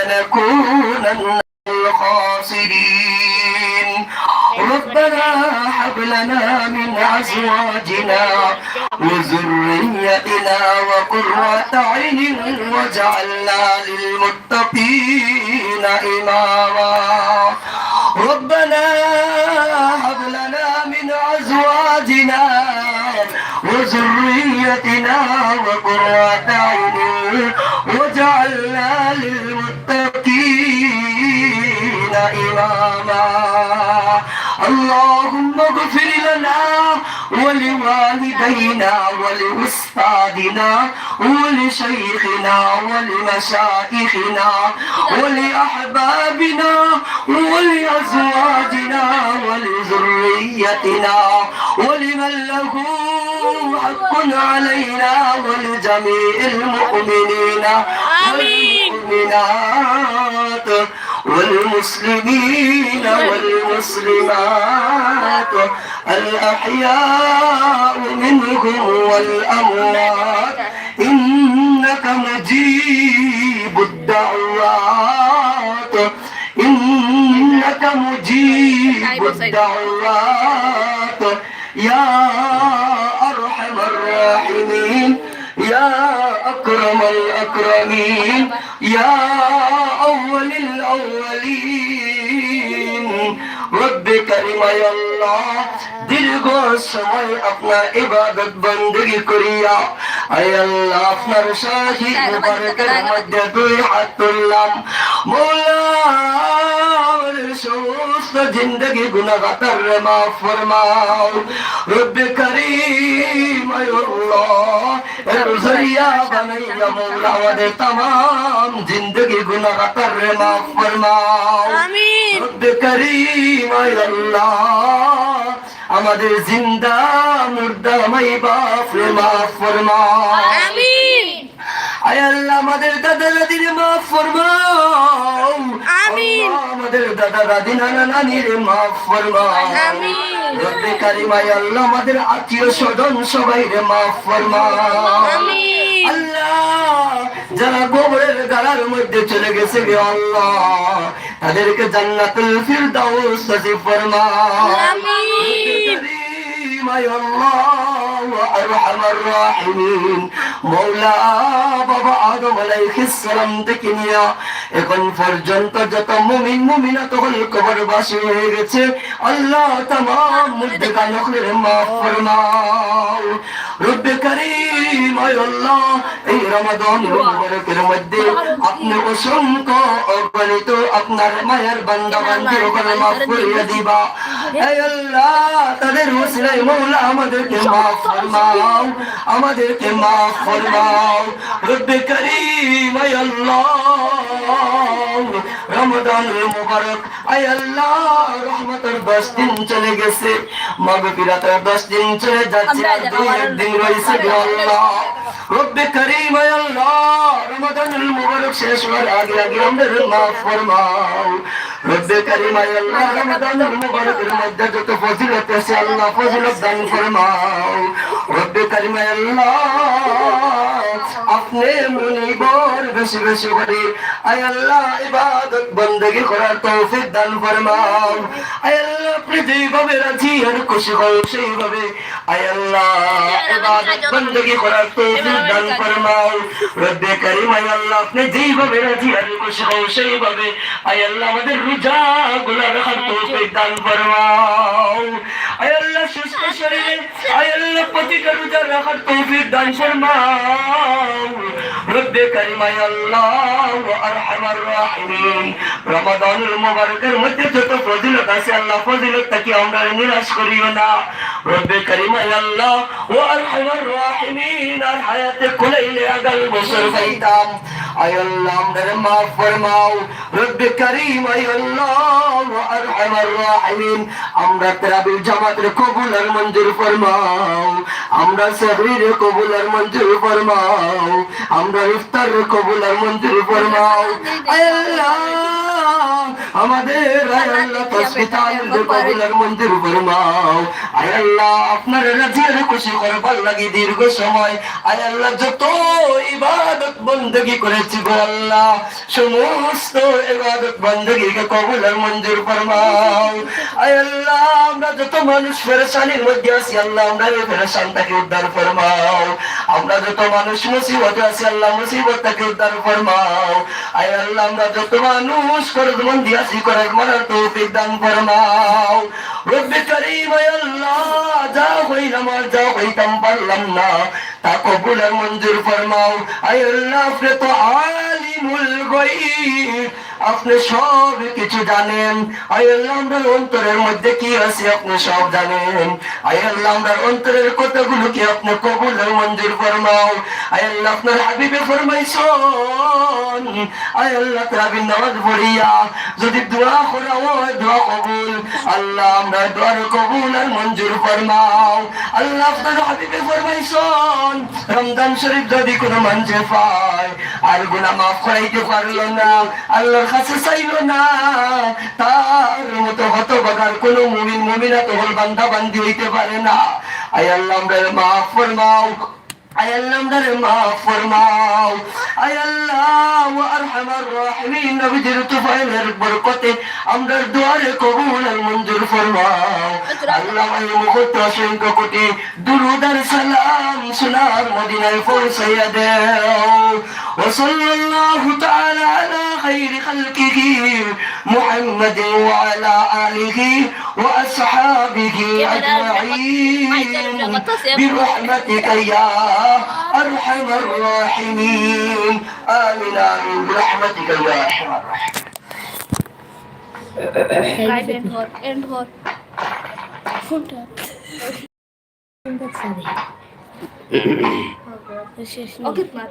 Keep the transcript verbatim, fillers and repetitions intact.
لنكونن من الخاسرين. ربنا هب لنا من أزواجنا وذريتنا قرة أعين واجعلنا للمتقين إماما. ربنا هب لنا من أزواجنا وذريتنا قرة أعين واجعلنا للمتقين إماما. اللهم اغفر لنا ولوالدينا ولأستاذنا ولشيخنا ولمشائخنا ولأحبابنا ولأزواجنا ولذريتنا ولمن له حق علينا ولجميع المؤمنين والمؤمنات والمسلمين والمسلمات الأحياء منهم والأموات إنك مجيب الدعوات إنك مجيب الدعوات يا أرحم الراحمين يا أكرم الأكرمين يا أول الأولين. রব্বে করিম, আয় আল্লাহ, দীর্ঘ সময় আপনার ইবাদত বন্দেগী করিয়া, আয় আল্লাহ, আপনার শাহী মুবারকের মধ্যে দুই হাত তুললাম। মওলা, আমাদের সমস্ত জিন্দেগি গুনাহগাররে মাফ ফরমাও। রব্বে করিম, আয় আল্লাহ, এর জরিয়া বানাইয়া মওলা আমাদের তামাম জিন্দেগি গুনাহগাররে মাফ ফরমাও। আমিন। রব্বে করিম, আয় আল্লাহ, আমাদের জিন্দা মুর্দা মাই বাপরে মাফ ফরমাও। আমিন। আয় আল্লাহ, আমাদের দাদা দাদিরে মাফ ফরমাও। আমিন। আল্লাহ, আমাদের দাদা দাদি নানা নানিরে মাফ ফরমাও। আমিন। রব্বে করিম, আয় আল্লাহ, আমাদের আত্মীয় স্বজন সবাইরে মাফ ফরমাও। আমিন। আল্লাহ, যারা কবরের গাড়ার মধ্যে চলে গেছে রে আল্লাহ, তাদেরকে জান্নাতুল ফিরদাউস নসিব ফরমাও। আমিন। রব্বে করিম, আয় আল্লাহ, আরহামার রাহিমিন, মওলা, বাবা আদম আলাইহিস সালাম থেকে নিয়া এখন পর্যন্ত যত মুমিন মুমিনাত হকল কবরবাসী হয়ে গেছে, আল্লাহ, তামাম মুর্দেগান হকলরে মাফ ফরমাও। রব্বে করিম, আয় আল্লাহ, এই রমাদান মুবারকের মধ্যে আপনি অসংখ্য অগণিত আপনার মায়ার বান্দা বান্দি হকলরে মাফ করিয়া দিবা। আয় আল্লাহ, তাদের উসিলায় মওলা আমাদেরকে মাফ ফরমাও, আমাদেরকে মাফ ফরমাও। রব্বে করিম, আয় আল্লাহ, রমাদানুল মুবারক, আয় আল্লাহ, রহমতের দশ দিন চলে গেছে, মাগফিরাতের দশ দিন চলে যাচ্ছে, আর দুই এক দিন রয়েছে রে আল্লাহ। রব্বে করিম, আয় আল্লাহ, রমাদানুল মুবারক শেষ হওয়ার আগে আগে আমাদের মাফ ফরমাও। রব্বে করিম, আয় আল্লাহ, রমাদানুল মুবারকের মধ্যে যত ফজিলত আছে, আল্লাহ, ফজিলত দান ফরমাও। রব্বে করিম, আয় আল্লাহ, আপনি মুনিবর বেশি বেশি করে, আয় আল্লাহ, ইবাদত বন্দেগী করার তৌফিক দান ফরমাও। আয় আল্লাহ, আপনি যেইভাবে রাজি আর খুশি হন সেইভাবে, আয় আল্লাহ, ইবাদত বন্দেগী করার তৌফিক দান ফরমাও। রব্বে করিম, আয় আল্লাহ, আপনি যেইভাবে রাজি আর খুশি হন সেইভাবে, আয় আল্লাহ, আমাদের রোজাগুলা রাখার তৌফিক দান ফরমাও। আয় আল্লাহ, সুস্থ শরীরে, আয় আল্লাহ, প্রতিটা রোজা রাখার তৌফিক দান ফরমাও। রব্বে করিম, আয় আল্লাহ, আরহামার রাহিমিন, রমাদানুল মুবারকের মধ্যে যত ফজিলত আছে, আল্লাহ, ফজিলত থাকি আমরারে নিরাশ করিও না। রব্বে করিম, আয় আল্লাহ, আরহামার রাহিমিন, আর হায়াতে কুলাইলে আগামী বছর পাইতাম। আয় আল্লাহ, আমরারে মাফ ফরমাও। রব্বে করিম, আয় আল্লাহ, আরহামার রাহিমিন, আমরা তারাবির জামাতরে কবুল আর মঞ্জুর ফরমাও, আমরা সেহরিরে কবুল আর মঞ্জুর ফরমাও, আমরা ইফতাররে কবুল আর মঞ্জুর ফরমাও। আয় আল্লাহ, আমাদের, আয় আল্লাহ, তসবি তাহলিল কবুল আর মঞ্জুর ফরমাও। আয় আল্লাহ, আপনারে রাজি আর খুশি করবার লাগি দীর্ঘ সময়, আয় আল্লাহ, যত ইবাদত বন্দেগি করেছি গো আল্লাহ, সমস্ত ইবাদত বন্দেগিকে কবুল আর মঞ্জুর ফরমাও। আয় আল্লাহ, আমরা যত মানুষ পেরেশানির মধ্যে আছি, আল্লাহ, আমরা এই পেরেশান থাকি উদ্ধার ফরমাও। আমরা যত মানুষ মুসিবতে আছি, আল্লাহ, মুসিবত থাকি উদ্ধার ফরমাও। আয় আল্লাহ, আমরা যত মানুষ করজমন্দি আছি, করজ মারার তৌফিক দান ফরমাও। রব্বে করিম, আয় আল্লাহ, যা হইলাম আর যা হইতাম পারলাম না, তা কবুল আর মঞ্জুর ফরমাও। আয় আল্লাহ, আপনি তো আলিমুল গায়ব, আপনি সব কিছু জানেন। আয় আল্লাহ, আমরার অন্তরের মধ্যে কি আছে আপনি সব জানেন। আয় আল্লাহ, আমরার অন্তরের কথাগুলোকে আপনি কবুল আর মঞ্জুর ফরমাও। আয় আল্লাহ, আপনার হাবিবে ফরমাইছন, আয় আল্লাহ, তারাবির নামাজ পড়িয়া যদি দোয়া করা হয়, দোয়া কবুল। আল্লাহ, আমরার দোয়ার কবুল আর মঞ্জুর ফরমাও। আল্লাহ, আপনার হাবিবে ফরমাইছন, রমজান শরীফ যদি কোনো মানষে পায়, আর গুনাহ মাফ করাইতে পারলো না, আল্লাহর কাছে চাইলো না, তার মতো হতভাগার কোনো মুমিন, মুমিনাত অকল, বান্দা বান্দি হইতে পারে না। আয় আল্লাহ, আমরারে মাফ ফরমাও। আয় আল্লাহ, আমরারে মাফ ফরমাও। আয় আল্লাহ, ওয়া আরহামার রাহিমিন, নবীজির তুফাইলের বরকতে আমরার দোয়ারে কবুল আর মঞ্জুর ফরমাও। আল্লাহ, এই মুহূর্তে অসংখ্য কোটি দুরুদ আর সালাম সোনার মদিনায় পৌঁছাইয়া দেও। وصلى الله تعالى على خير خلقه محمد وعلى آله وأصحابه أجمعين برحمتك يا أرحم الراحمين. آمين، آمين، برحمتك يا أرحم الراحمين. লাইভ এন্ড হর, এন্ড হর। ফোনটা। শেষ নেই। ওকে, মার।